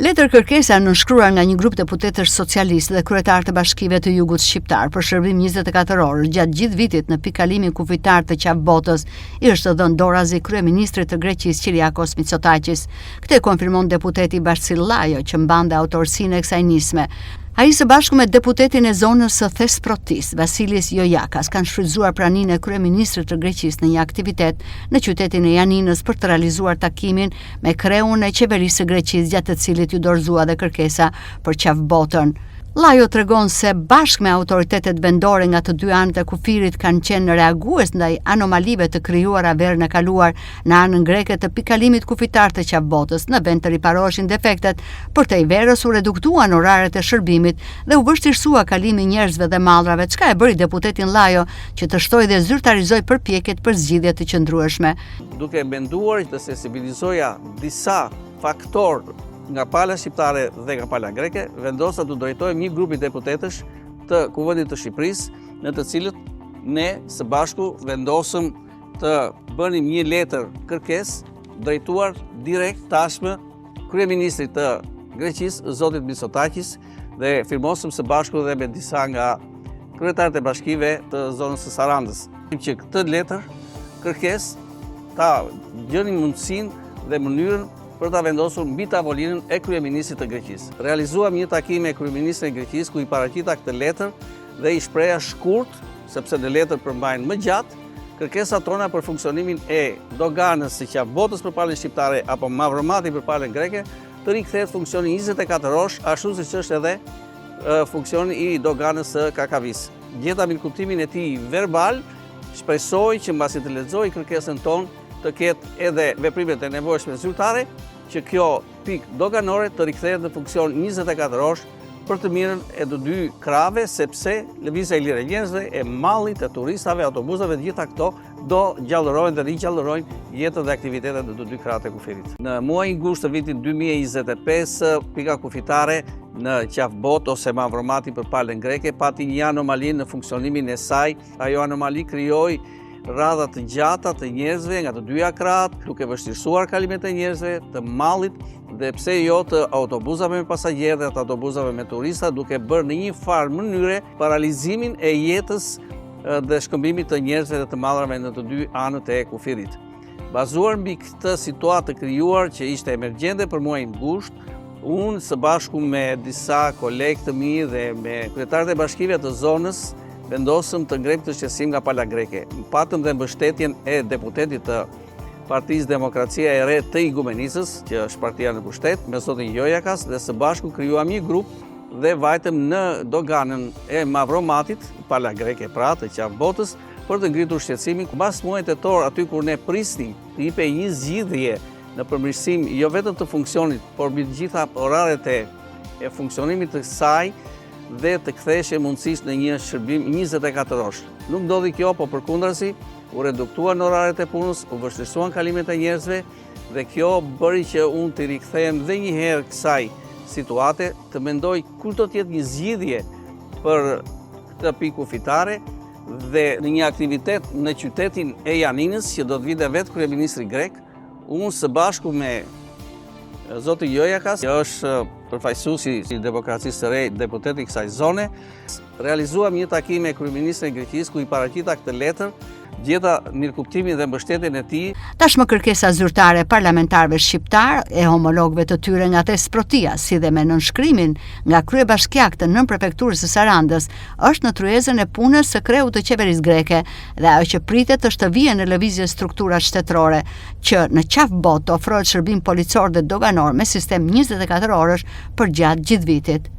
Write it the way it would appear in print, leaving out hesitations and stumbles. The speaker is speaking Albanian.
Letër kërkesa e nënshkruar nga një grup deputetësh socialistë dhe kryetarë të bashkive të jugut shqiptar për shërbim 24 orë gjatë gjithë vitit në pikëkalimin kufitar të Qafë Botës i është dhënë dorazi kryeministrit të Greqisë Qiriakos Mitsotakis. Këtë e konfirmon deputeti Vasil Llajo që mban dhe autorësinë e kësaj nisme. Ai së bashku me deputetin e zonës së Thesprotisë, Vasilis Jojakas, kanë shfrytëzuar praninë e kryeministrit të Greqisë në një aktivitet në qytetin e Janinës për të realizuar takimin me kreun e qeverisë së Greqisë gjatë të cilit iu dorëzua dhe kërkesa për Qafë Botën. Llajo tregon se bashkë me autoritetet vendore nga të dy anët e kufirit kanë qenë reagues ndaj anomalive të krijuara verën e kaluar në anën greke të pikëkalimit kufitar të Qafë Botës, në vend të riparoheshin defektet, përtej verës u reduktuan oraret e shërbimit dhe u vështirësua kalimi i njerëzve dhe mallrave, çka e bëri deputetin Llajo që të shtojë dhe zyrtarizojë përpjekjet për zgjidhje të qëndrueshme. Duke menduar të sensibilizoja disa faktorë nga pala shqiptare dhe nga pala greke, vendosa të drejtohem një grupi deputetësh të Kuvendit të Shqipërisë, në të cilët ne së bashku vendosëm të bënim një letër kërkesë drejtuar direkt tashmë kryeministrit të Greqisë, zotit Mitsotakis, dhe firmosëm së bashku dhe me disa nga kryetarët e bashkive të zonës së Sarandës. Që këtë letër kërkesë ta gjenim mundësinë dhe mënyrën për ta vendosur mbi tavolinën e kryeministrit të Greqisë. Realizuam një takim me kryeministrin e Greqisë ku i paraqita këtë letër dhe i shpreha shkurt, sepse në letër përmbajnë më gjatë, kërkesat tona për funksionimin e doganës së Qafë Botës për palën shqiptare apo Mavromati për palën greke, të rikthehet funksioni 24 orësh, ashtu siç është edhe funksioni i doganës së Kakavisë. Gjeta mirëkuptimin e tij verbal, shpresoj që mbasi të lexojë kërkesën tonë të ketë edhe veprimet e nevojshme zyrtare, që kjo pikë doganore të rikthehet në funksion 24 orësh për të mirën e të dy krahëve, sepse lëvizja e lirë e njerëzve, e mallit, e turistave, autobusave, të gjitha këto do gjallërojnë dhe rigjallërojnë jetën dhe aktivitetet në të dy krahët e kufirit. Në muajin gusht të vitit 2025, pika kufitare në Qafë Botë ose Mavromati për palën greke pati një anomali në funksionimin e saj. Ajo anomali krijoi radha të gjata të njerëzve nga të dyja krahët, duke vështirësuar kalimet e njerëzve, të mallit dhe pse jo të autobusave me pasagjerë dhe të autobusave me turista, duke bërë në një farë mënyre paralizimin e jetës dhe shkëmbimit të njerëzve dhe të mallrave në të dy anët e kufirit. Bazuar mbi këtë situatë të krijuar që ishte emergjente për muajin gusht, unë së bashku me disa kolegë të mi dhe me kryetarët e bashkive të zonës vendosëm të ngrejmë këtë shqetësim nga pala greke. Patëm dhe mbështetjen e deputetit të Partisë Demokracia e Re të Igumenicës, që është partia në pushtet, me zotin Jojakas dhe së bashku krijuam një grup dhe vajtëm në doganën e Mavromatit, pala greke pra të Qafë Botës, për të ngritur shqetësimin. Mbas muajit tetor, aty kur ne prisnim të jepej një zgjidhje në përmirësim jo vetëm të funksionit, por mbi të gjitha oraret e, e funksionimit të saj dhe të ktheheshe mundësisht në një shërbim 24 orësh. Nuk ndodhi kjo, po përkundrazi, u reduktuan oraret e punës, u vështirësuan kalimet e njerëzve dhe kjo bëri që unë t'i rikthehem dhe një herë kësaj situate, të mendoj kush do të jetë një zgjidhje për këtë pikë kufitare dhe në një aktivitet në qytetin e Janinës që do të vinte vetë kryeministri grek, unë së bashku me zotin Jojakas, që është përfaqësuesi i Demokracisë së Re, deputeti i kësaj zone, realizuam një takim me kryeministrin e Greqisë ku i paraqita këtë letër, gjeta mirëkuptimin dhe mbështetjen e tij. Tashmë kërkesa zyrtare e parlamentarëve shqiptarë e homologëve të tyre nga Thesprotia, si dhe me nënshkrimin nga kryebashkiakë të nënprefekturës së Sarandës, është në tryezën e punës së kreut të qeverisë greke dhe ajo që pritet është të vihen në lëvizje strukturat shtetërore, që në Qafë Botë të ofrohet shërbim policor dhe doganor me sistem 24 orësh përgjatë gjithë vitit.